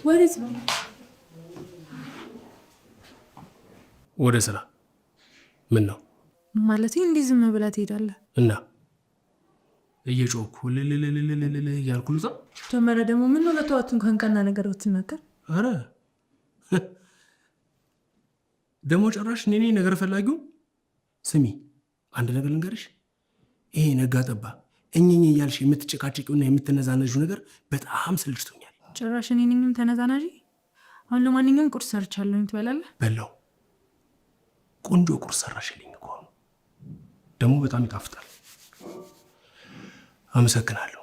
ወዴት ነው? ወደ ስራ። ምን ነው? ማለት እንዲህ ዝም ብለህ ትሄዳለህ? እና እየጮኩ ልልልልልል እያልኩ ልውጣ? ጀመረ ደግሞ። ምን ነው ለተዋት እንኳን ቀና ነገር ብትናገር። አረ ደግሞ ጭራሽ እኔ ነኝ ነገር ፈላጊው። ስሚ አንድ ነገር ልንገርሽ፣ ይሄ ነጋ ጠባ እኝኝ እያልሽ የምትጨቃጨቂውና የምትነዛነዡ ነገር በጣም ሰልችቶኛል። ጭራሽ እኔ ነኝም ተነዛናዢ? አሁን ለማንኛውም ቁርስ ሰርቻለሁኝ፣ ትበላለህ? በላው። ቆንጆ ቁርስ ሰራሽልኝ እኮ አሁን። ደግሞ በጣም ይጣፍጣል። አመሰግናለሁ።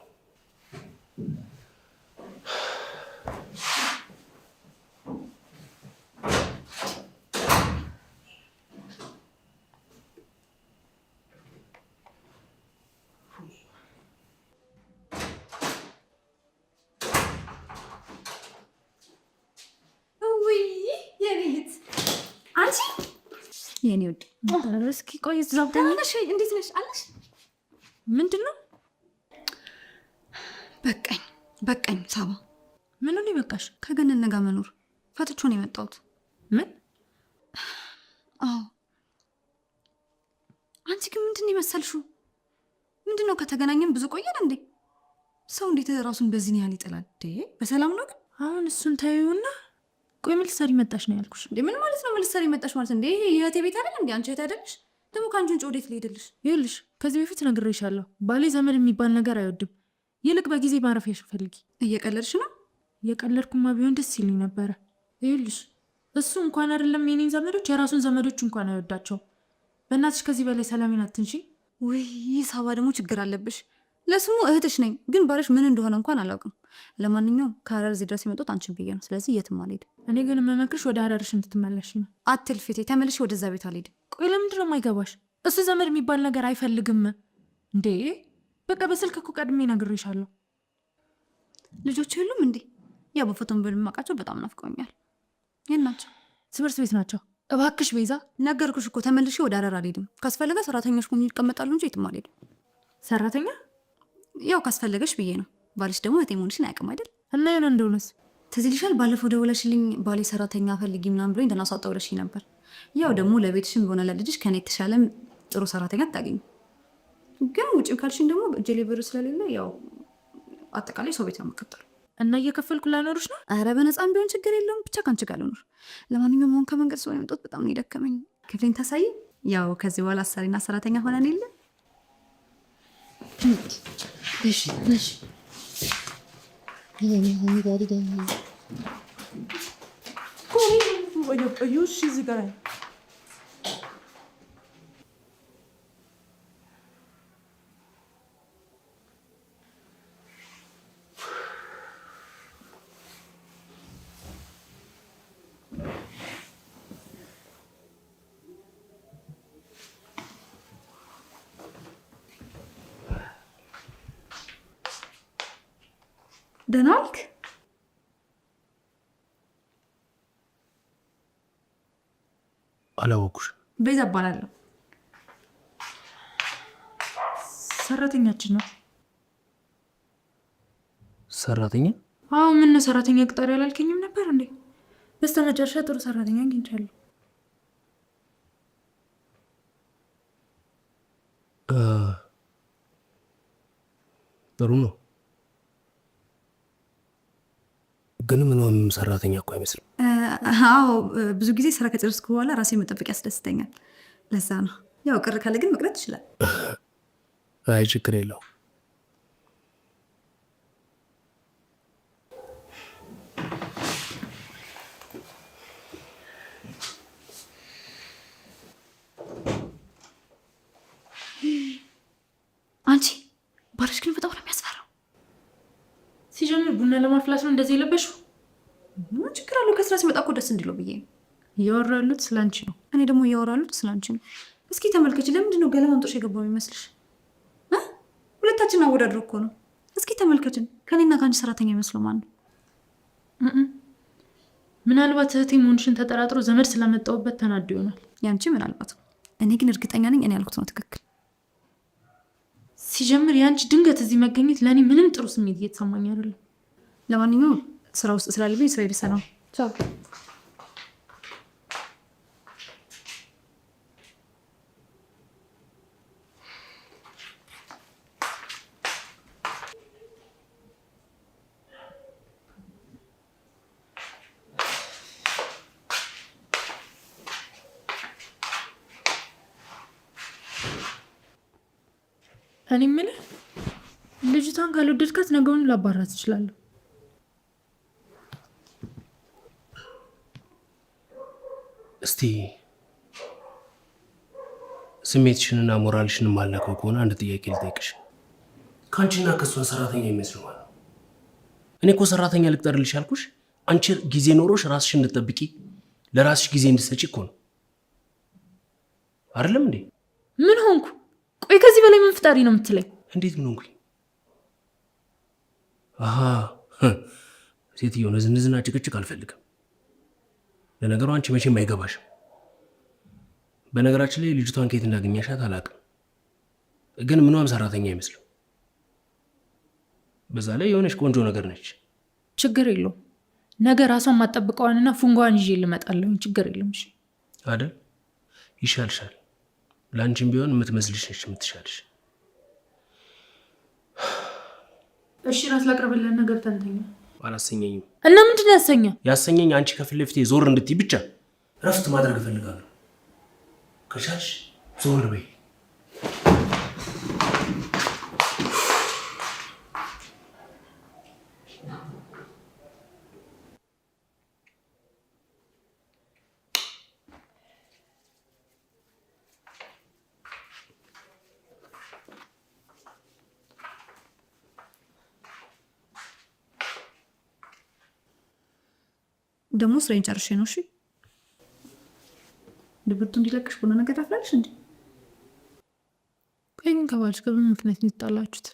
ውይ የኔ እህት፣ አንቺ የኔ ውድ፣ እስኪ ቆይ እዛው። ደህና ነሽ? እንዴት ነሽ? አለሽ? ምንድን ነው? በቃኝ በቃኝ ሳባ። ምኑን ይበቃሽ? ከገነነ ጋር መኖር ፈትቼ ነው የመጣሁት። ምን? አዎ። አንቺ ግን ምንድን ነው የመሰልሽው? ምንድን ነው ከተገናኘን ብዙ ቆየን እንዴ? ሰው እንዴት ራሱን በዚህን ያህል ይጥላል? እንዴ በሰላም ነው ግን? አሁን እሱን ታዩና፣ ቆይ ምን ልትሰሪ መጣሽ ነው ያልኩሽ። እንዴ ምን ማለት ነው? ምን ልትሰሪ መጣሽ ማለት እንዴ? ይሄ የእህቴ ቤት አይደል እንዴ? አንቺ እህቴ አይደለሽ? ደግሞ ከአንቺ ውጭ ወዴት ልሄድልሽ? ይኸውልሽ ከዚህ በፊት ነግሬሻለሁ፣ ባሌ ዘመድ የሚባል ነገር አይወድም። ይልቅ በጊዜ ማረፊያሽ ፈልጊ። እየቀለድሽ ነው? እየቀለድኩማ ቢሆን ደስ ይለኝ ነበረ። ይኸውልሽ እሱ እንኳን አይደለም የኔን ዘመዶች የራሱን ዘመዶች እንኳን አይወዳቸውም። በእናትሽ ከዚህ በላይ ሰላሜን አትንሺ። ውይ ሳባ ደግሞ ችግር አለብሽ። ለስሙ እህትሽ ነኝ፣ ግን ባልሽ ምን እንደሆነ እንኳን አላውቅም። ለማንኛውም ከሀረር እዚህ ድረስ የመጣሁት አንቺን ብዬ ነው። ስለዚህ የትም አልሄድም። እኔ ግን የምመክርሽ ወደ ሀረርሽ እንድትመለሽ ነው። አትልፊቴ፣ ተመልሼ ወደዛ ቤት አልሄድም። ቆይ ለምንድን ነው የማይገባሽ? እሱ ዘመድ የሚባል ነገር አይፈልግም እንዴ። በቃ በስልክ እኮ ቀድሜ ነግሬሻለሁ። ልጆች የሉም እንዴ? ያው በፎቶም ብንማቃቸው በጣም ናፍቀውኛል። የት ናቸው? ትምህርት ቤት ናቸው። እባክሽ ቤዛ። ነገርኩሽ እኮ ተመልሼ ወደ ሀረር አልሄድም። ካስፈለገ ሰራተኞች ሆኜ ይቀመጣሉ እንጂ የትም አልሄድም። ሰራተኛ? ያው ካስፈለገሽ ብዬ ነው። ባልሽ ደግሞ እህቴ መሆንሽን አያውቅም አይደል? እና የሆነ እንደሆነስ? ትዝ ይልሻል? ባለፈው ደውለሽልኝ ባሌ ሰራተኛ ፈልጊ ምናምን ብሎኝ ደህና ሰው አጣውለሽኝ ነበር። ያው ደግሞ ለቤትሽም ሆነ ለልጅሽ ከኔ የተሻለም ጥሩ ሰራተኛ አታገኝም። ግን ውጭ ካልሽኝ ደግሞ እጄ ላይ ብር ስለሌለ ያው አጠቃላይ ሰው ቤት ነው የምቀጠለው። እና እየከፈልኩ ላኖርሽ ነው? ኧረ በነፃም ቢሆን ችግር የለውም፣ ብቻ ከአንቺ ጋር ልኖር። ለማንኛውም አሁን ከመንገድ ስለሆነ የመጣሁት በጣም ነው የደከመኝ። ክፍሌን ታሳይ። ያው ከዚህ በኋላ አሰሪና ሰራተኛ ሆነን የለ። እሺ እሺ። ደህና ዋልክ? አላወኩሽ። ቤዛ እባላለሁ። ሰራተኛችን ነው። ሰራተኛ? አዎ። ምን ነው ሰራተኛ ቅጠሪ አላልከኝም ነበር እንዴ? በስተመጨረሻ ጥሩ ሰራተኛ አግኝቻለሁ። ጥሩ ነው፣ ግን ምንም ሰራተኛ እኮ አይመስልም። አዎ፣ ብዙ ጊዜ ስራ ከጨረስኩ በኋላ ራሴን መጠበቅ ያስደስተኛል። ለዛ ነው። ያው ቅር ካለ ግን መቅረት ይችላል። አይ ችግር የለውም። አንቺ ባልሽ ግን በጣም ነው የሚያስፈራው። ሲጀምር ቡና ለማፍላት ነው እንደዚህ የለበሽው? ምን ችግር አለው? ከስራ ሲመጣ እኮ ደስ እንዲለው ብዬ ነው። እያወሩ ያሉት ስላንቺ ነው። እኔ ደግሞ እያወሩ ያሉት ስላንቺ ነው። እስኪ ተመልከች። ለምንድን ነው ገለማምጦሽ የገባው የሚመስልሽ? ሁለታችን አወዳድሮ እኮ ነው። እስኪ ተመልከችን። ከኔና ከአንቺ ሰራተኛ ይመስለው ማን ነው? ምናልባት እህቴ መሆንሽን ተጠራጥሮ ዘመድ ስላመጣሁበት ተናዶ ይሆናል። ያንቺ ምናልባት፣ እኔ ግን እርግጠኛ ነኝ እኔ ያልኩት ነው ትክክል። ሲጀምር የአንቺ ድንገት እዚህ መገኘት ለእኔ ምንም ጥሩ ስሜት እየተሰማኝ አይደለም። ለማንኛውም ስራ ውስጥ ስላለብኝ ስራ ልሰራ ነው። ቻው። እኔ የምልህ ልጅቷን ካልወደድካት ነገውን ላባራት እችላለሁ። እስቲ ስሜትሽንና ሞራልሽን የማልነካው ከሆነ አንድ ጥያቄ ልጠይቅሽ። ከአንቺና ከእሷ ሰራተኛ የሚመስለው ማለት ነው? እኔ እኮ ሰራተኛ ልቅጠርልሽ ያልኩሽ አንቺ ጊዜ ኖሮሽ ራስሽን እንድትጠብቂ ለራስሽ ጊዜ እንድትሰጪ እኮ ነው። አይደለም እንዴ? ምን ሆንኩ? ቆይ ከዚህ በላይ ምን ፍጣሪ ነው የምትለኝ? እንዴት ምን ሆንኩኝ? አሃ ሴትዮ ንዝንዝና ጭቅጭቅ አልፈልግም። ለነገሩ አንቺ መቼም አይገባሽም። በነገራችን ላይ ልጅቷን ከየት እንዳገኘሻት አላውቅም፣ ግን ምኗም ሰራተኛ አይመስልም። በዛ ላይ የሆነች ቆንጆ ነገር ነች። ችግር የለውም። ነገ ራሷን ማጠብቀዋንና ፉንጓዋን ይዤ ልመጣለሁ። ችግር የለውም። እሺ አይደል? ይሻልሻል። ለአንቺም ቢሆን የምትመስልሽ ነች የምትሻልሽ። እሺ ራስ ላቅርብልህና ገብተን እንተኛ። አላሰኘኝም። እና ምንድን ነው ያሰኘ? ያሰኘኝ አንቺ ከፊት ለፊቴ ዞር እንድትይ ብቻ። እረፍት ማድረግ እፈልጋለሁ። ከቻልሽ ዞር በይ። ደግሞ ስራዬን ጨርሼ ነው። እሺ ድብርቱ እንዲለቅሽ ቡና ነገር ታፍላለሽ እንዴ? ቆይ ግን ከባልሽ ጋር በምን ምክንያት ነው የተጣላችሁት?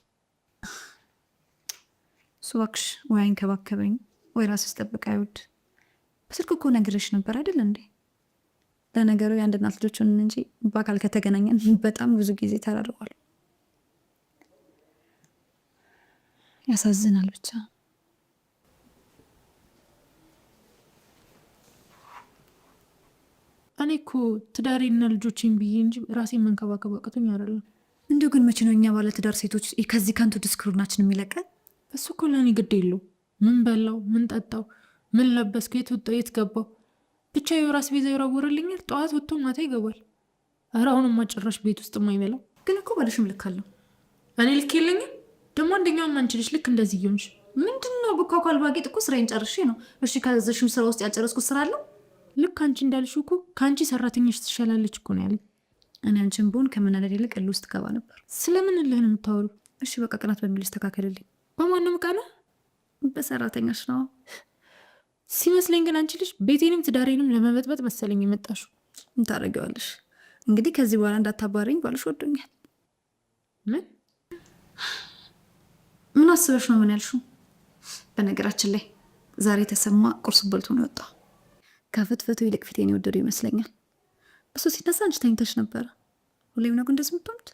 እሱ እባክሽ ወይ አይንከባከበኝ ወይ ራሱ ሲጠብቅ አይወድ። በስልክ እኮ ነግሬሽ ነበር አይደል እንዴ? ለነገሩ የአንድ እናት ልጆች ሆንን እንጂ በአካል ከተገናኘን በጣም ብዙ ጊዜ ተራርቋል። ያሳዝናል ብቻ። እኔ እኮ ትዳሬና ልጆቼን ብዬ እንጂ ራሴን መንከባከብ አቅቶኝ አይደለም። እንዲሁ ግን መቼ ነው እኛ ባለትዳር ሴቶች ከዚህ ከንቱ ድስኩርናችን የሚለቀን? እሱ እኮ ለእኔ ግድ የለው። ምን በላው፣ ምን ጠጣው፣ ምን ለበስኩ፣ የት ወጣው፣ የት ገባው፣ ብቻ የራስ ቤዛ ይወረውርልኛል። ጠዋት ወጥቶ ማታ ይገባል። ኧረ አሁንማ ጭራሽ ቤት ውስጥ የማይበላው። ግን እኮ ባልሽም ልክ አለው። እኔ ልክ የለኝም ደግሞ። አንደኛውም አንቺ ነሽ ልክ እንደዚህ እየሆንሽ ምንድን ነው ብኳኳል ባጌጥ እኮ ስራዬን ጨርሼ ነው። እሺ ከዘሽም ስራ ውስጥ ያልጨረስኩት ስራ አለ። ልክ አንቺ እንዳልሽው እኮ ከአንቺ ሰራተኞች ትሻላለች እኮ ነው ያለኝ። እኔ አንቺን ብሆን ከመናደድ ይልቅ እልህ ውስጥ ገባ ነበር። ስለምን እልህ ነው የምታወሪው? እሺ በቃ ቅናት በሚል ይስተካከልልኝ። በማንም ቀና በሰራተኛሽ ነው ሲመስለኝ። ግን አንቺ ልጅ ቤቴንም ትዳሬንም ለመበጥበጥ መሰለኝ የመጣሽው። ምን ታደርጊዋለሽ እንግዲህ ከዚህ በኋላ እንዳታባረኝ ባልሽ ወዶኛል። ምን ምን አስበሽ ነው ምን ያልሽው? በነገራችን ላይ ዛሬ ተሰማ ቁርስ በልቶ ነው የወጣው። ከፍትፍቱ ይልቅ ፊቴን የወደደው ይመስለኛል። እሱ ሲነሳ አንቺ ተኝተሽ ነበረ። ሁሌም ነው እንደዚህ የምትሆኑት?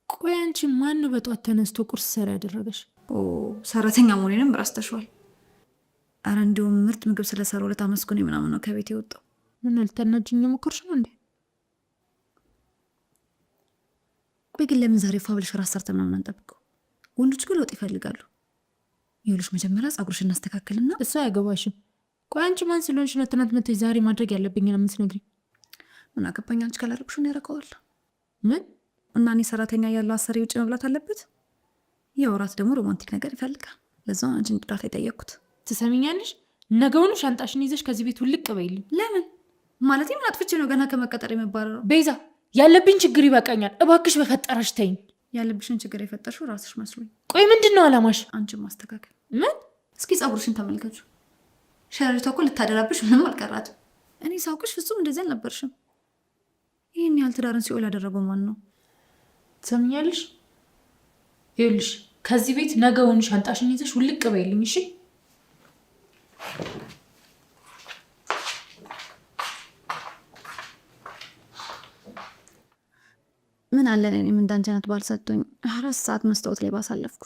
ቆይ አንቺ ማን ነው በጧት ተነስቶ ቁርስ ሰሪ ያደረገሽ? ሰራተኛ መሆኔንም ረስተሽዋል። አረ እንዲሁም ምርጥ ምግብ ስለሰራሁለት አመስግኖኝ ምናምን ነው ከቤት የወጣው። ምን ልታናጅኝ እየሞከርሽ ነው እንዴ? ቆይ ግን ለምን ዛሬ ፏ ብለሽ ራስ ሰርተን ምናምን አንጠብቀው? ወንዶች ግን ለውጥ ይፈልጋሉ። ይኸውልሽ መጀመሪያ ፀጉርሽን እናስተካክልና። እሱ አያገባሽም። ቆይ አንቺ ማን ስለሆንሽ ነው ትናንት መተሽ ዛሬ ማድረግ ያለብኝን የምትነግሪኝ? ምን አገባኝ? አንቺ ካላደረግሽው እኔ አደርገዋለሁ። ምን እና እኔ ሰራተኛ ያለው አሰሪ ውጭ መብላት አለበት? ያው እራት ደግሞ romantic ነገር ይፈልጋል። ለዛ አንቺን እርዳታ የጠየቅኩት። ትሰሚኛለሽ? ነገውኑ ሻንጣሽን ይዘሽ ከዚህ ቤት ውልቅ በይልኝ። ለምን ማለት ምን አጥፍቼ ነው ገና ከመቀጠር የመባረረው? ቤዛ፣ ያለብኝ ችግር ይበቃኛል። እባክሽ በፈጠረሽ ተይኝ። ያለብሽን ችግር የፈጠርሽው ራስሽ መስሎኝ። ቆይ ምንድን ነው አላማሽ? አንቺን ማስተካከል። ምን? እስኪ ፀጉርሽን ተመልከቹ። ሸረሪቷ እኮ ልታደራብሽ ምንም አልቀራትም። እኔ ሳውቅሽ ፍጹም እንደዚህ አልነበርሽም። ይህን ያህል ትዳርን ሲኦል ያደረገው ማን ነው? ትሰሚኛለሽ? ይኸውልሽ ከዚህ ቤት ነገውኑ ሻንጣሽን ይዘሽ ውልቅ በይልኝ። እሺ? ምን አለ እኔም እንዳንቺ አይነት ባል ሰጥቶኝ 4 ሰዓት መስታወት ላይ ባሳለፍኩ።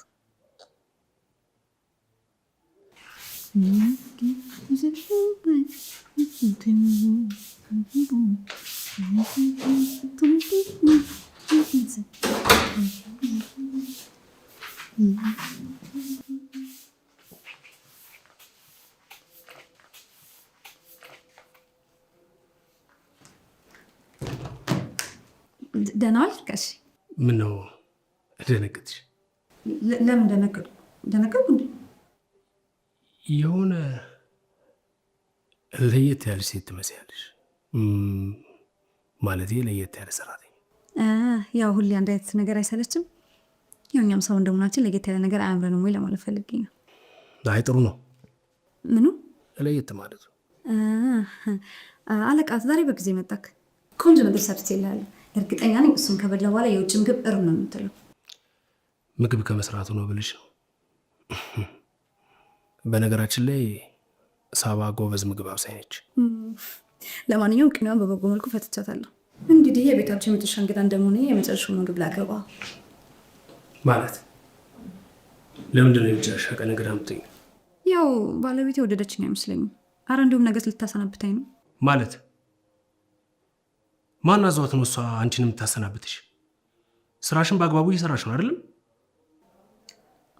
ደህና ዋልክ ጋሼ? ምነው ደነገጥሽ? ለምን ደነገጥኩ? ደነገጥኩ እንዴ? የሆነ ለየት ያለሽ ሴት ትመስያለሽ። ማለቴ ለየት ያለ ሰራተኛ። ያው ሁሌ አንድ አይነት ነገር አይሰለችም? ያው እኛም ሰው እንደመሆናችን ለየት ያለ ነገር አያምረንም ወይ ለማለት ፈልጌ ነው። አይ ጥሩ ነው። ምኑ ለየት ማለቱ? አለቃ ዛሬ በጊዜ መጣክ። ቆንጆ ነገር ሰርቼልሃለሁ። እርግጠኛ ነኝ እሱን ከበላ በኋላ የውጭ ምግብ እርም ነው የምትለው። ምግብ ከመስራቱ ነው ብልሽ ነው። በነገራችን ላይ ሳባ ጎበዝ ምግብ አብሳይ ነች። ለማንኛውም ቅኔዋን በበጎ መልኩ ፈትቻታለሁ። እንግዲህ የቤታችን የመጨረሻ እንግዳ እንደመሆኔ የመጨረሻው ምግብ ላገባ ማለት ለምንድን ነው የመጨረሻ ቀን እንግዳ የምትይኝ? ያው ባለቤቴ ወደደችኝ አይመስለኝም። አረ እንዲሁም ነገ ልታሰናብታኝ ነው። ማለት ማን አዟት ነው እሷ አንቺን የምታሰናብትሽ? ስራሽን በአግባቡ እየሰራሽ ነው አይደለም?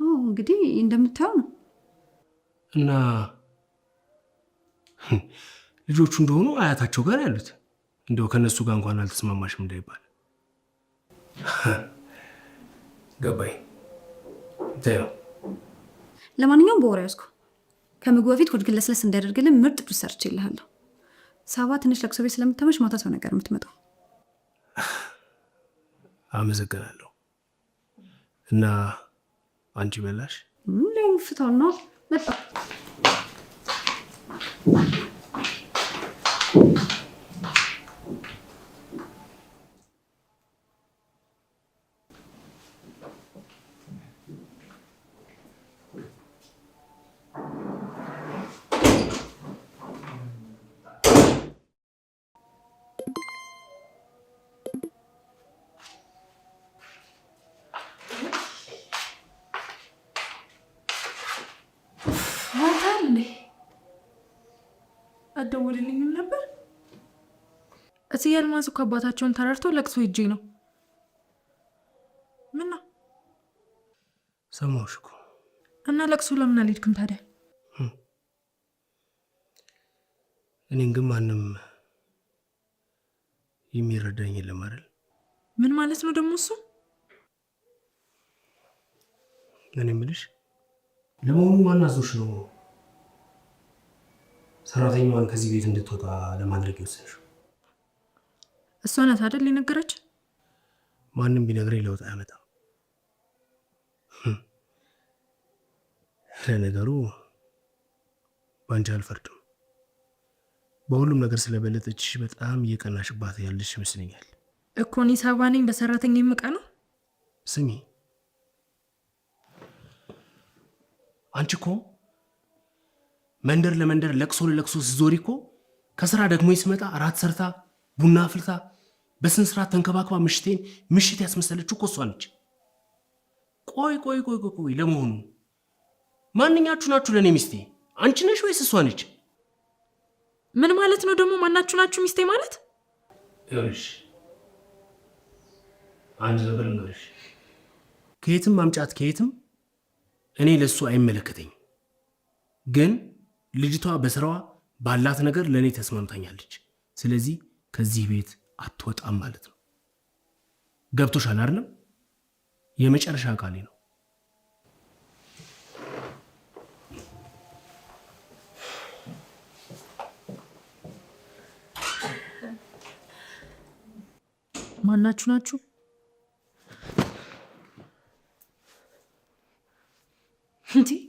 አዎ እንግዲህ እንደምታየው ነው። እና ልጆቹ እንደሆኑ አያታቸው ጋር ያሉት እንደው ከነሱ ጋር እንኳን አልተስማማሽም እንዳይባል ገባኝ። ተይው። ለማንኛውም በወሬ ያዝኩ። ከምግቡ በፊት ሆድ ግን ለስለስ እንዲያደርግልን ምርጥ ጁስ ሰርቼልሃለሁ። ሳባ ትንሽ ለቅሶ ቤት ስለምታመሽ ማታ ሰው ነገር የምትመጣው። አመሰግናለሁ። እና አንቺ በላሽ? ሊያውም ፍታው ነው መጣ። ማታ እንዴ አትደውልልኝም ነበር? እትዬ አልማዝ እኮ አባታቸውን ተረድተው ለቅሶ ሂጄ ነው። ምነው ሰማሁሽ እኮ። እና ለቅሶ ለምን አልሄድክም ታዲያ? እኔን ግን ማንም የሚረዳኝ የለም አይደል? ምን ማለት ነው ደግሞ እሱ? እኔ የምልሽ ለመሆኑ ማን አዞሽ ነው ሰራተኛዋን ከዚህ ቤት እንድትወጣ ለማድረግ የወሰንሽው? እሷ ናት አይደል የነገረች? ማንም ቢነግረኝ ለውጥ አያመጣም። ለነገሩ ባንቺ አልፈርድም። በሁሉም ነገር ስለበለጠችሽ በጣም እየቀናሽባት ያለሽ ይመስለኛል። እኮ እኔ ሳባ ነኝ በሰራተኛ የምቀ ነው። ስሚ አንቺ እኮ መንደር ለመንደር ለቅሶ ለለቅሶ ስትዞሪ እኮ ከስራ ደግሞ ስመጣ እራት ሰርታ ቡና አፍልታ በስነ ስርዓት ተንከባክባ ምሽቴን ምሽት ያስመሰለችው እኮ እሷ ነች። ቆይ ቆይ ቆይ ቆይ ቆይ ለመሆኑ ማንኛችሁ ናችሁ ለእኔ ሚስቴ? አንቺ ነሽ ወይስ እሷ ነች? ምን ማለት ነው ደግሞ ማናችሁ ናችሁ ሚስቴ ማለት? ይኸውልሽ አንድ ነገር ልንገርሽ፣ ከየትም ማምጫት ከየትም እኔ ለእሱ አይመለከተኝም። ግን ልጅቷ በስራዋ ባላት ነገር ለእኔ ተስማምታኛለች። ስለዚህ ከዚህ ቤት አትወጣም ማለት ነው። ገብቶሻል አይደለም? የመጨረሻ ቃሌ ነው። ማናችሁ ናችሁ? እንዲህ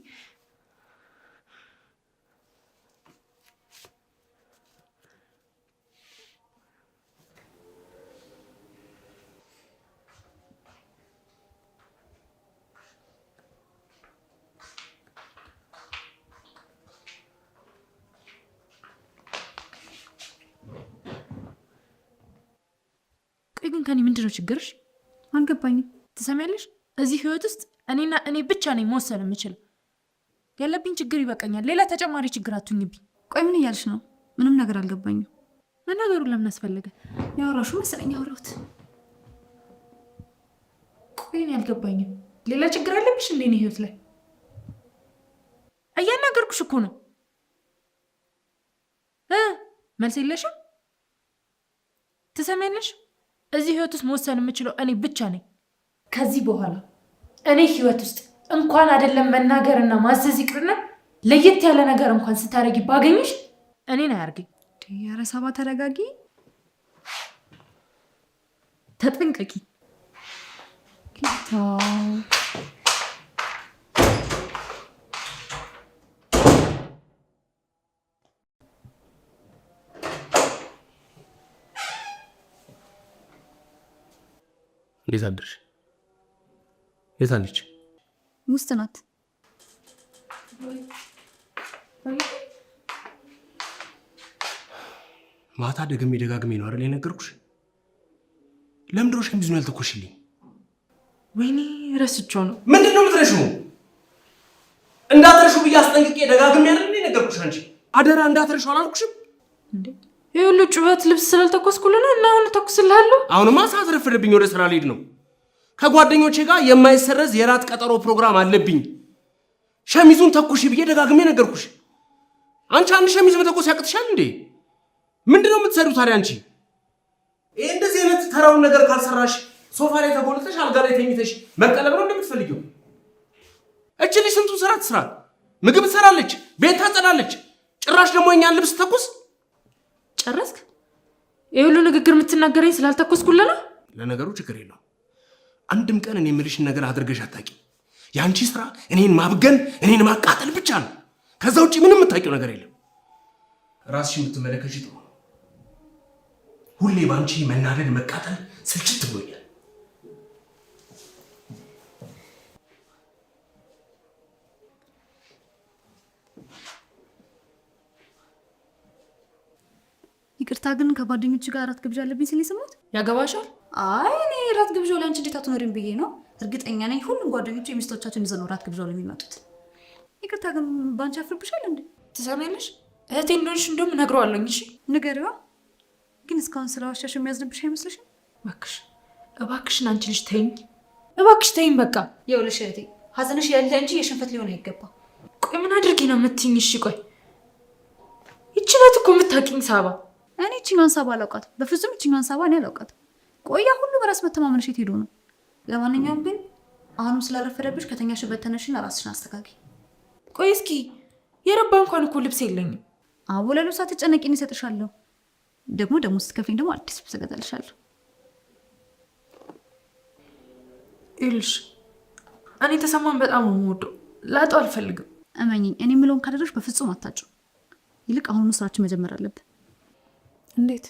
ቆይ ግን ከኔ ምንድን ነው ችግርሽ? አልገባኝም። ትሰሚያለሽ? እዚህ ህይወት ውስጥ እኔና እኔ ብቻ ነኝ መወሰን የምችለው። ያለብኝ ችግር ይበቃኛል። ሌላ ተጨማሪ ችግር አትሁኝብኝ። ቆይ ምን እያልሽ ነው? ምንም ነገር አልገባኝም። መናገሩ ለምን አስፈለገ? ያወራሹ መሰለኝ ያወራሁት። ቆይ እኔ አልገባኝም። ሌላ ችግር አለብሽ እንዴ? እኔ ህይወት ላይ እያናገርኩሽ እኮ ነው። መልስ የለሽም? ትሰሚያለሽ? እዚህ ህይወት ውስጥ መወሰን የምችለው እኔ ብቻ ነኝ። ከዚህ በኋላ እኔ ህይወት ውስጥ እንኳን አይደለም መናገርና ማዘዝ ይቅርና ለየት ያለ ነገር እንኳን ስታደርጊ ባገኝሽ እኔን አያርገኝ። ኧረ ሳባ ተረጋጊ፣ ተጠንቀቂ። እንዴት አደርሽ? የት አለች? ውስጥ ናት። ማታ ደግሜ ደጋግሜ ነው አይደል የነገርኩሽ? ለምንድን ነው ሸሚዙን ያልተኮሽልኝ? ወይኔ ረስቼው ነው። ምንድን ነው የምትረሺው? እንዳትረሺው ብዬ አስጠንቅቄ ደጋግሜ አይደል የነገርኩሽ? አንቺ አደራ እንዳትረሺው አላልኩሽም? እንዴ ይሄ ሁሉ ጩኸት ልብስ ስላልተኮስኩልህ ነው? እና አሁን እተኩስልሃለሁ። አሁንማ ሰዓት ረፈደብኝ፣ ወደ ስራ ልሄድ ነው። ከጓደኞቼ ጋር የማይሰረዝ የራት ቀጠሮ ፕሮግራም አለብኝ። ሸሚዙን ተኩሽ ብዬ ደጋግሜ ነገርኩሽ። አንቺ አንድ ሸሚዝ መተኮስ ያቅትሻል እንዴ? ምንድነው የምትሰሪው ታዲያ አንቺ? ይሄ እንደዚህ አይነት ተራውን ነገር ካልሰራሽ ሶፋ ላይ ተጎልተሽ አልጋ ላይ ተኝተሽ መቀለብ ነው እንደምትፈልጊው? እቺ ልጅ ስንቱን ስራ ትስራ፣ ምግብ ትሰራለች፣ ቤት ታጸዳለች፣ ጭራሽ ደግሞ የኛን ልብስ ተኩስ። ጨረስክ? ይሄ ሁሉ ንግግር የምትናገረኝ ስላልተኮስኩልህ ነው? ለነገሩ ችግር የለውም። አንድም ቀን እኔ የምልሽን ነገር አድርገሽ አታውቂም። የአንቺ ስራ እኔን ማብገን፣ እኔን ማቃጠል ብቻ ነው። ከዛ ውጭ ምንም የምታውቂው ነገር የለም። ራስሽን ብትመለከቺ ጥሩ ነው። ሁሌ በአንቺ መናደድ፣ መቃጠል ስልችት ብሎኛል። ይቅርታ ግን ከጓደኞች ጋር እራት ግብዣ አለብኝ ሲል የሰማሁት። ያገባሻል? አይ እኔ እራት ግብዣው ላይ አንቺ እንዴት አትኖሪም ብዬ ነው። እርግጠኛ ነኝ ሁሉም ጓደኞቹ የሚስቶቻቸውን ይዘው ነው እራት ግብዣው ላይ የሚመጡት። ይቅርታ ግን በአንቺ አፍርብሻል እንዴ? ትሰሚያለሽ? እህቴ እንደሆንሽ እንደውም እነግረዋለሁኝ። እሺ ንገሪዋ። ግን እስካሁን ስለዋሻሽ የሚያዝንብሽ አይመስልሽም? እባክሽ እባክሽን፣ አንቺ ልጅ ተይኝ፣ እባክሽ ተይኝ። በቃ ይኸውልሽ እህቴ ሀዘንሽ ያለ እንጂ የሽንፈት ሊሆን አይገባም። ቆይ ምን አድርጊ ነው የምትይኝ? እሺ ቆይ ይቺ ናት እኮ የምታውቂኝ ሳባ። እኔ ይቺኛዋን ሳባ አላውቃትም፣ በፍጹም ይቺኛዋን ሳባ እኔ አላውቃትም። ቆያ ሁሉ በራስ መተማመንሽ የት ሄዶ ነው? ለማንኛውም ግን አሁንም ስላረፈደብሽ ከተኛሽበት ተነሽና ራስሽን አስተካኪ። ቆይ እስኪ የረባ እንኳን እኮ ልብስ የለኝም። አቦ ለልብስ አትጨነቂ፣ እኔ እሰጥሻለሁ። ደግሞ ደግሞ ስትከፍለኝ ደግሞ አዲስ ልብስ እገዛልሻለሁ። ይኸውልሽ እኔ ተሰማን በጣም ነው የምወደው፣ ላጣው አልፈልግም። እመኚኝ፣ እኔ የምለውን ካደረግሽ በፍጹም አታጭም። ይልቅ አሁኑኑ ስራችን መጀመር አለብን። እንዴት?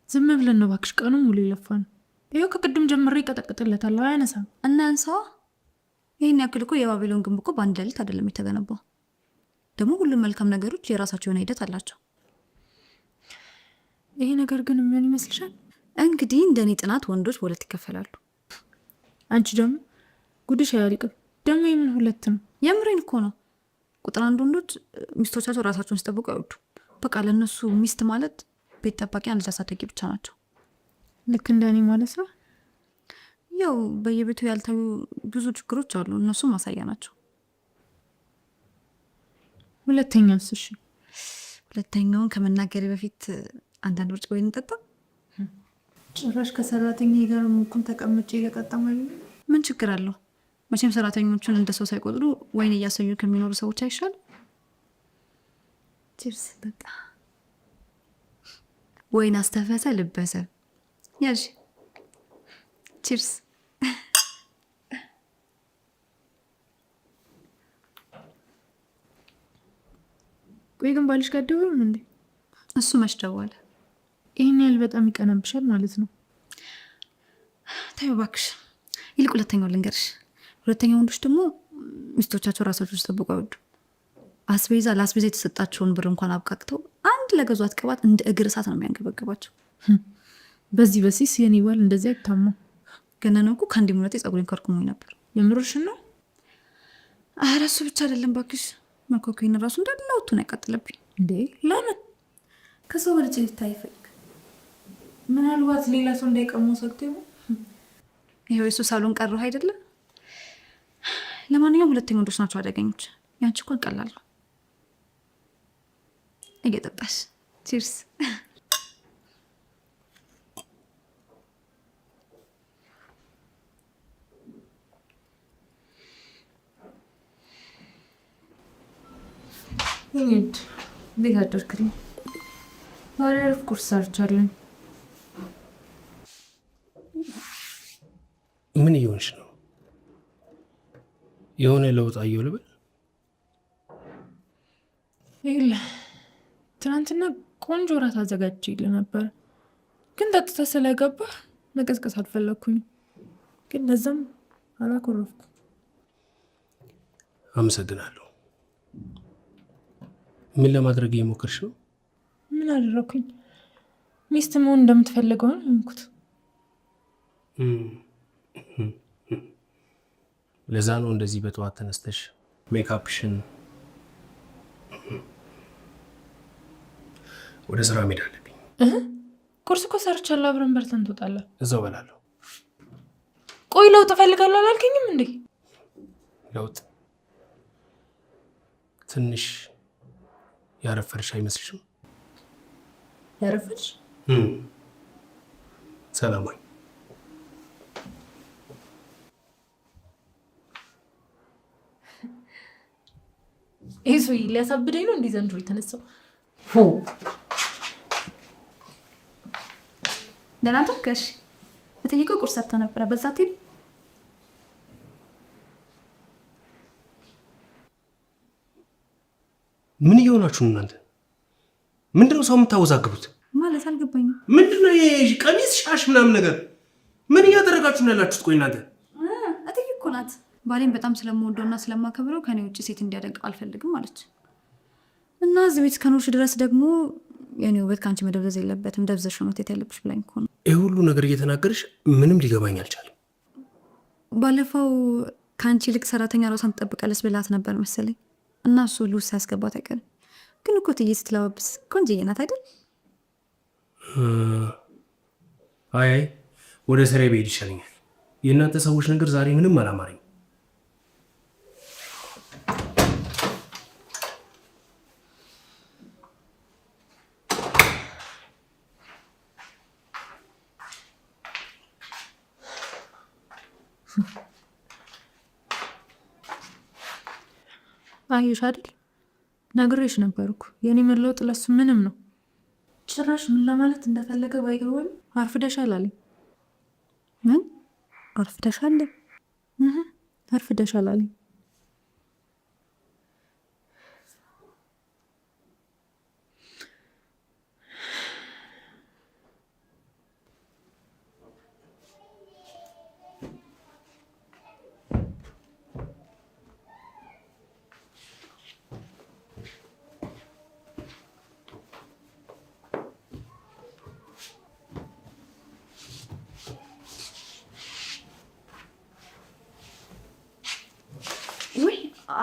ዝም ብለን ነው እባክሽ፣ ቀኑ ሙሉ ይለፋ ነው። ይኸው ከቅድም ጀምሬ ይቀጠቅጥለታል፣ አያነሳም። እና ያንሳዋ። ይህን ያክል እኮ የባቢሎን ግንብ እኮ በአንድ ሌሊት አይደለም የተገነባው። ደግሞ ሁሉም መልካም ነገሮች የራሳቸው የሆነ ሂደት አላቸው። ይሄ ነገር ግን ምን ይመስልሻል? እንግዲህ እንደኔ ጥናት ወንዶች በሁለት ይከፈላሉ። አንቺ ደግሞ ጉድሽ አያልቅም። ደግሞ የምን ሁለት ነው? የምሬን እኮ ነው። ቁጥር አንድ ወንዶች ሚስቶቻቸው ራሳቸውን ሲጠብቁ አይወዱ። በቃ ለእነሱ ሚስት ማለት ቤት ጠባቂ፣ አንድ ልጅ አሳዳጊ ብቻ ናቸው። ልክ እንደኔ ማለት ነው። ያው በየቤቱ ያልታዩ ብዙ ችግሮች አሉ። እነሱ ማሳያ ናቸው። ሁለተኛውስ? እሺ ሁለተኛውን ከመናገሬ በፊት አንዳንድ ብርጭቆ ወይን እንጠጣ። ጭራሽ ከሰራተኛ ጋር እኩል ተቀምጬ ለቀጣ ማለት ምን ችግር አለው? መቼም ሰራተኞቹን እንደ ሰው ሳይቆጥሩ ወይን እያሰኙ ከሚኖሩ ሰዎች አይሻል? Cheers። ጠጣ። ወይን አስተፈሰ ልበሰ። ያዥ። Cheers። ቆይ ግን ባልሽ ጋር ደውልም እንዴ? እሱ መች ደወለ? ይህን ያህል በጣም ይቀናብሻል ማለት ነው። ተይው እባክሽ። ይልቅ ሁለተኛው ልንገርሽ። ሁለተኛው ወንዶች ደግሞ ሚስቶቻቸው ራሳቸው ሲጠብቁ አይወዱ። አስቤዛ ለአስቤዛ የተሰጣቸውን ብር እንኳን አብቃቅተው አንድ ለገዟት ቅባት እንደ እግር እሳት ነው የሚያንገበግባቸው። በዚህ በሲስ የኔ ባል እንደዚህ አይታማም። ገነነው እኮ ከአንዴም ሁለቴ ፀጉሬን ከርኩሞኝ ነበር። የምርሽን ነው? ኧረ እሱ ብቻ አይደለም እባክሽ፣ መኳኳይን ራሱ እንዳለ ወጥቶ ነው ያቃጥለብኝ። እንዴ ለምን? ከሰው በልጬ ልታይ ይፈልግ። ምናልባት ሌላ ሰው እንዳይቀመው ሰግቶ ይሆን? ይኸው የሱ ሳሎን ቀረሁ አይደለም። ለማንኛውም ሁለተኛ ወንዶች ናቸው አደገኞች። ያንቺ እንኳን ቀላል ነው። እየጠጣሽ cheers። እንዴት አደርክልኝ? ዛሬ አሪፍ ቁርስ ሰርቻለሁ። ምን እየሆንሽ ነው? የሆነ ለውጥ አየሁ ልበል? ይኸውልህ ትናንትና ቆንጆ እራት አዘጋጅቼልህ ነበር፣ ግን ጠጥተህ ስለገባህ መቀስቀስ አልፈለግኩኝም። ግን ለዛም አላኮረፍኩም። አመሰግናለሁ። ምን ለማድረግ እየሞከርሽ ነው? ምን አደረግኩኝ? ሚስት መሆን እንደምትፈልገው ነው የሆንኩት። ለዛ ነው እንደዚህ በጠዋት ተነስተሽ ሜካፕሽን ወደ ስራ መሄድ አለብኝ። ቁርስ እኮ ሰርቻለሁ። አብረን በልተን ትወጣለህ። እዛው እበላለሁ። ቆይ ለውጥ እፈልጋለሁ አላልከኝም እንዴ? ለውጥ ትንሽ ያረፈድሽ አይመስልሽም? ያረፈድሽ? ሰላም ወይ ይህ ሰውዬ ሊያሳብደኝ ነው እንዲህ ዘንድሮ የተነሳው። ደህና አደርክ? እትዬ እኮ ቁርስ ሰርታ ነበረ። በዛ አትሄድም? ምን እየሆናችሁ ነው እናንተ? ምንድነው ሰው የምታወዛግቡት? ማለት አልገባኝም። ምንድነው ይሄ ቀሚስ ሻሽ ምናምን ነገር ምን እያደረጋችሁ ነው ያላችሁት? ቆይ እናንተ እትዬ እኮ ናት። ባሌን በጣም ስለምወደውና ስለማከብረው ከኔ ውጭ ሴት እንዲያደንቅ አልፈልግም አለች። እና እዚህ ቤት ከኖርሽ ድረስ ደግሞ የኔ ውበት ከአንቺ መደብዘዝ የለበትም፣ ደብዘሽ ነው መታየት ያለብሽ ብላኝ እኮ ነው። ይህ ሁሉ ነገር እየተናገርሽ ምንም ሊገባኝ አልቻለም። ባለፈው ከአንቺ ይልቅ ሰራተኛ ራሷን ትጠብቃለች ብላት ነበር መሰለኝ። እና እሱ ልውስ ሳያስገባት አይቀርም። ግን እኮ እትዬ ስትለባብስ ቆንጆዬ ናት አይደል? አይ አይ ወደ ስራዬ ብሄድ ይሻለኛል። የእናንተ ሰዎች ነገር ዛሬ ምንም አላማረኝ። አየሽ አይደል ነግሬሽ ነበርኩ። የኔ መለወጥ ለሱ ምንም ነው። ጭራሽ ምን ለማለት እንደፈለገ ባይገባኝ አርፍደሻል አለኝ። ምን አርፍደሻል? አርፍደሻል አለኝ።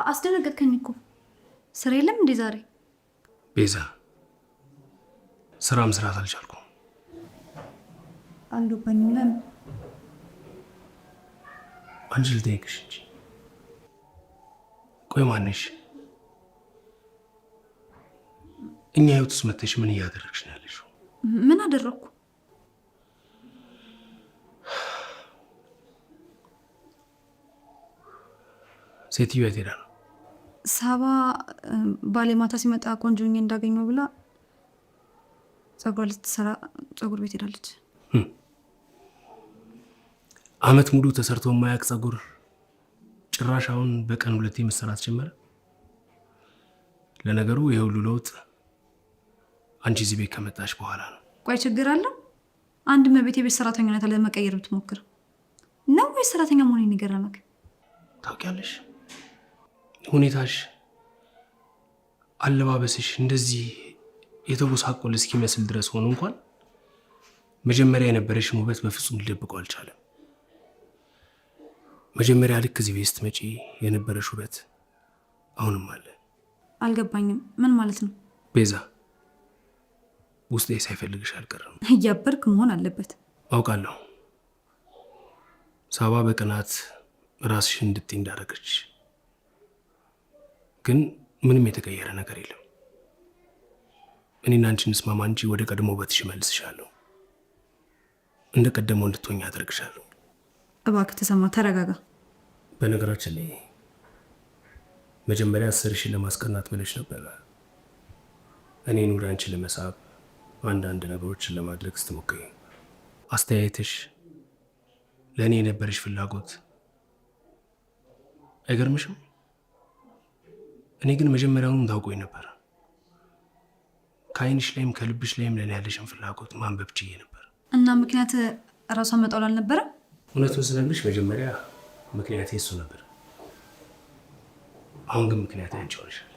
አስደነገጥከኝ እኮ። ስራ የለም እንዴ ዛሬ? ቤዛ፣ ስራ መስራት አልቻልኩም። አልገባኝም። ለምን? አንቺ ልጠይቅሽ እንጂ። ቆይ ማነሽ? እኛ ህይወት ውስጥ መተሽ ምን እያደረግሽ ነው ያለሽው? ምን አደረግኩ? ሴትዮዋ የት ሄዳ ነው? ሳባ ባሌ ማታ ሲመጣ ቆንጆ ሆኜ እንዳገኘው ብላ ጸጉሯ ልትሰራ ጸጉር ቤት ሄዳለች። አመት ሙሉ ተሰርቶ የማያውቅ ጸጉር ጭራሽ አሁን በቀን ሁለቴ መሰራት ጀመረ። ለነገሩ ይሄ ሁሉ ለውጥ አንቺ እዚህ ቤት ከመጣሽ በኋላ ነው። ቆይ ችግር አለ? አንድ መቤት የቤት ሰራተኝነት ለመቀየር ብትሞክር ነው ወይስ ሰራተኛ መሆኔን የገረመክ? ታውቂያለሽ፣ ሁኔታሽ፣ አለባበስሽ እንደዚህ የተጎሳቆለ እስኪመስል ድረስ ሆኖ እንኳን መጀመሪያ የነበረሽን ውበት በፍጹም ሊደብቀው አልቻለም። መጀመሪያ ልክ እዚህ ቤት ስትመጪ የነበረሽ ውበት አሁንም አለ። አልገባኝም። ምን ማለት ነው? ቤዛ፣ ውስጤ ሳይፈልግሽ አልቀረም። እያበርክ መሆን አለበት። አውቃለሁ። ሳባ በቅናት ራስሽን እንድትይ እንዳደረገች፣ ግን ምንም የተቀየረ ነገር የለም። እኔና አንቺ እንስማማ እንጂ ወደ ቀድሞ ውበትሽ እመልስሻለሁ። እንደ ቀደመው እንድትሆኝ አደርግሻለሁ። እባክህ ተሰማ ተረጋጋ። በነገራችን ላይ መጀመሪያ 10,000 ለማስቀናት ብለሽ ነበረ። እኔን ወደ አንቺ ለመሳብ አንዳንድ ነገሮችን ለማድረግ ስትሞክሪ አስተያየትሽ፣ ለእኔ የነበረሽ ፍላጎት አይገርምሽም? እኔ ግን መጀመሪያውኑም ታውቆኝ ነበር። ከአይንሽ ላይም ከልብሽ ላይም ለእኔ ያለሽን ፍላጎት ማንበብ ችዬ ነበር። እና ምክንያት እራሷን መጣል አልነበረም? እውነቱን ስነግርሽ መጀመሪያ ምክንያቴ እሱ ነበር። አሁን ግን ምክንያት አንቺ ሆነሻል።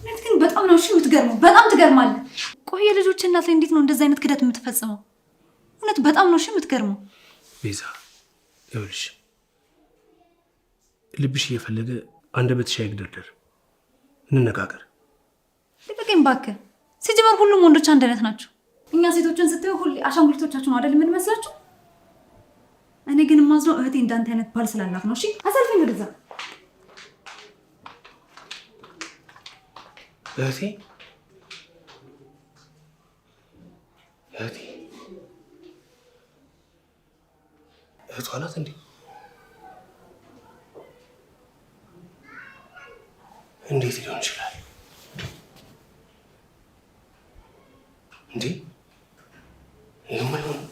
እውነት ግን በጣም ነው እሺ የምትገርመው። በጣም ትገርማለህ። ቆይ የልጆች እናት ላይ እንዴት ነው እንደዚህ አይነት ክደት የምትፈጽመው? እውነት በጣም ነው እሺ የምትገርመው። ቤዛ ይኸውልሽ፣ ልብሽ እየፈለገ አንደበትሽ አይግደርደር። እንነጋገር። ልቀቀኝ እባክህ። ሲጀመር ሁሉም ወንዶች አንድ አይነት ናቸው። እኛ ሴቶችን ስትዩ ሁሌ አሻንጉሊቶቻችሁ ነው አይደል የምንመስላችሁ? እኔ ግን የማዝነው እህቴ እንዳንተ አይነት ባል ስላላት ነው። እሺ አሳልፈኝ ወደዛ። እህቴ እህቴ እህቷ ናት እንዴ? እንዴት ሊሆን ይችላል እንዴ? ይህም አይሆንም።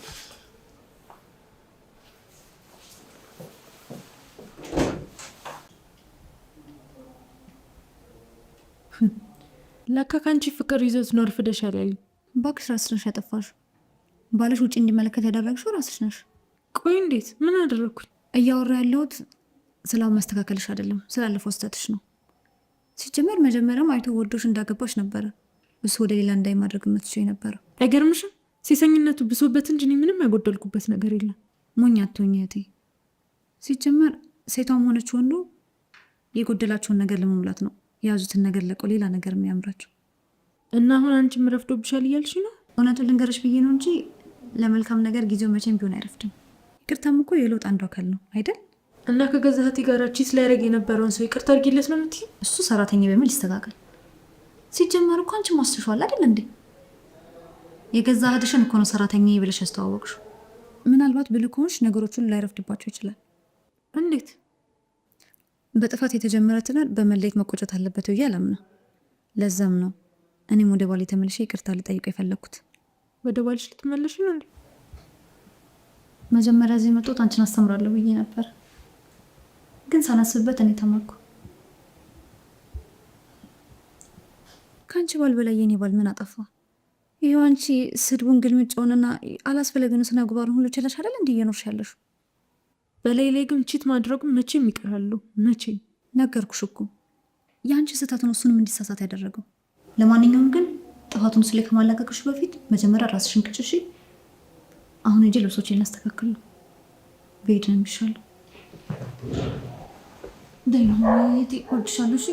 ለካ ከአንቺ ፍቅር ይዞት ነው አርፍደሻል ያለኝ። እባክሽ ራስሽ ነሽ ያጠፋሽው። ባልሽ ውጭ እንዲመለከት ያደረግሽው ራስሽ ነሽ። ቆይ እንዴት? ምን አደረግኩኝ? እያወራ ያለሁት ስለ መስተካከልሽ አይደለም፣ ስላለፈው ስህተትሽ ነው። ሲጀመር መጀመሪያም አይቶ ወዶሽ እንዳገባሽ ነበረ እሱ ወደ ሌላ እንዳይ ማድረግ የምትችይው ነበረ። አይገርምሽም? ሴሰኝነቱ ብሶበት እንጂ እኔ ምንም ያጎደልኩበት ነገር የለም። ሞኝ አትሁኝ እህቴ። ሲጀመር ሴቷም ሆነች ወንዱ የጎደላቸውን ነገር ለመሙላት ነው የያዙትን ነገር ለቀው ሌላ ነገር የሚያምራቸው። እና አሁን አንቺም ረፍዶብሻል እያልሽ ነው? እውነቱን ልንገርሽ ብዬ ነው እንጂ ለመልካም ነገር ጊዜው መቼም ቢሆን አይረፍድም። ይቅርታም እኮ የለውጥ አንዱ አካል ነው አይደል? እና ከገዛ እህቴ ጋር cheat ሊያደርግ የነበረውን ሰው ይቅርታ አድርጊለት ነው የምትይኝ? እሱ ሰራተኛ በሚል ይስተካከል። ሲጀመር እኮ አንቺም ዋስሽዋል አይደል እንዴ? የገዛ እህትሽን እኮ ነው ሰራተኛ ብለሽ ያስተዋወቅሽው። ምናልባት ብልህ ከሆንሽ ነገሮቹን ላይረፍድባቸው ይችላል። እንዴት? በጥፋት የተጀመረ ትዳር በመለየት መቆጨት አለበት ብዬ አላምንም። ለዛም ነው እኔም ወደ ባሌ ተመልሼ ይቅርታ ልጠይቀው የፈለግኩት። ወደ ባልሽ ልትመለሽ ነው እንዴ? መጀመሪያ እዚህ መጦት አንቺን አስተምራለሁ ብዬ ነበር፣ ግን ሳላስብበት እኔ ተማርኩ። ከአንቺ ባል በላይ የኔ ባል ምን አጠፋ? ይኸው አንቺ ስድቡን፣ ግልምጫውንና አላስፈላጊውን ስነ ምግባሩን ሁሉ ችለሽ አይደል እንዲህ እየኖርሽ ያለሽው። በላይ ላይ ግን cheat ማድረጉ መቼም ይቀራሉ። መቼም ነገርኩሽ እኮ የአንቺ ስህተት ነው እሱንም እንዲሳሳት ያደረገው። ለማንኛውም ግን ጥፋቱን ስለ ከማላቀቅሽ በፊት መጀመሪያ ራስሽን ቅጭ። እሺ? አሁን ሂጂ ልብሶቼን ላስተካክል ነው። ብሄድ ነው የሚሻለው። ደህና ሁኚ እህቴ፣ እወድሻለሁ። እሺ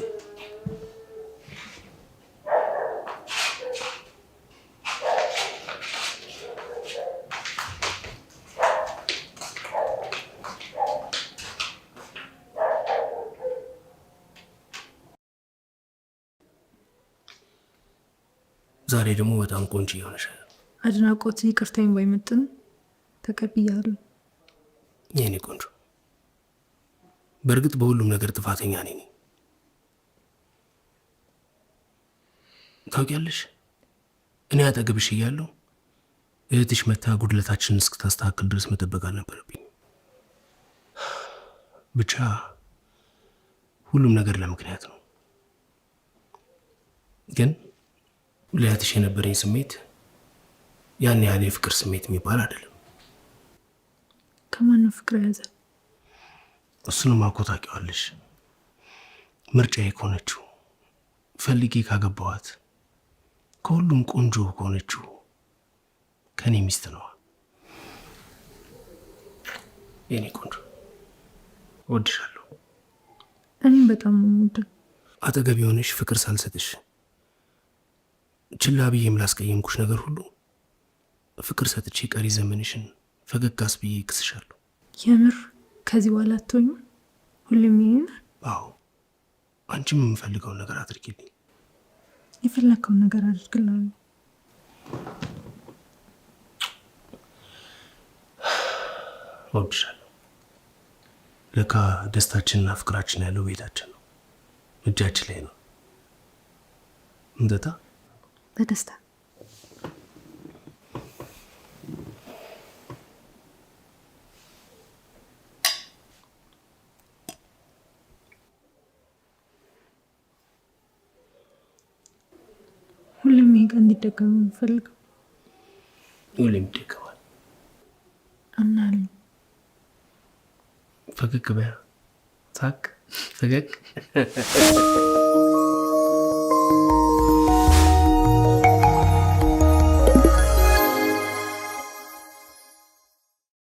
ዛሬ ደግሞ በጣም ቆንጆ ይሆነሻል። አድናቆት ይቅርታዬን ባይመጥን ተቀብያለሁ። የኔ ቆንጆ፣ በእርግጥ በሁሉም ነገር ጥፋተኛ እኔ ነኝ። ታውቂያለሽ፣ እኔ አጠገብሽ እያለሁ እህትሽ መታ ጉድለታችንን እስክታስተካክል ድረስ መጠበቅ አልነበረብኝ። ብቻ ሁሉም ነገር ለምክንያት ነው። ግን ለእህትሽ የነበረኝ ስሜት ያን ያህል የፍቅር ስሜት የሚባል አይደለም። ከማነው ፍቅር የያዘ? እሱንማ እኮ ታውቂዋለሽ። ምርጫዬ ከሆነችው ፈልጌ ካገባኋት ከሁሉም ቆንጆ ከሆነችው ከእኔ ሚስት ነዋ። የኔ ቆንጆ እወድሻለሁ። እኔም በጣም ነው የምወደው። አጠገብ የሆነሽ ፍቅር ሳልሰጥሽ ችላ ብዬም ላስቀየምኩሽ ነገር ሁሉ ፍቅር ሰጥቼ ቀሪ ዘመንሽን ፈገግ አስብዬ እክስሻለሁ። የምር ከዚህ በኋላ አትሆኝም? ሁሌም ይሄን? አዎ፣ አንቺም የምፈልገውን ነገር አድርጊልኝ። የፈለግከውን ነገር አድርግልሃለሁ። እወድሻለሁ። ለካ ደስታችንና ፍቅራችን ያለው ቤታችን ነው፣ እጃችን ላይ ነው። እንጠጣ በደስታ። ሁሌም ይሄ ቀን እንዲደገም ነው የምፈልገው። ሁሌም ይደገማል። አምናለሁ። ፈገግ በያ፣ ሳቅ፣ ፈገግ።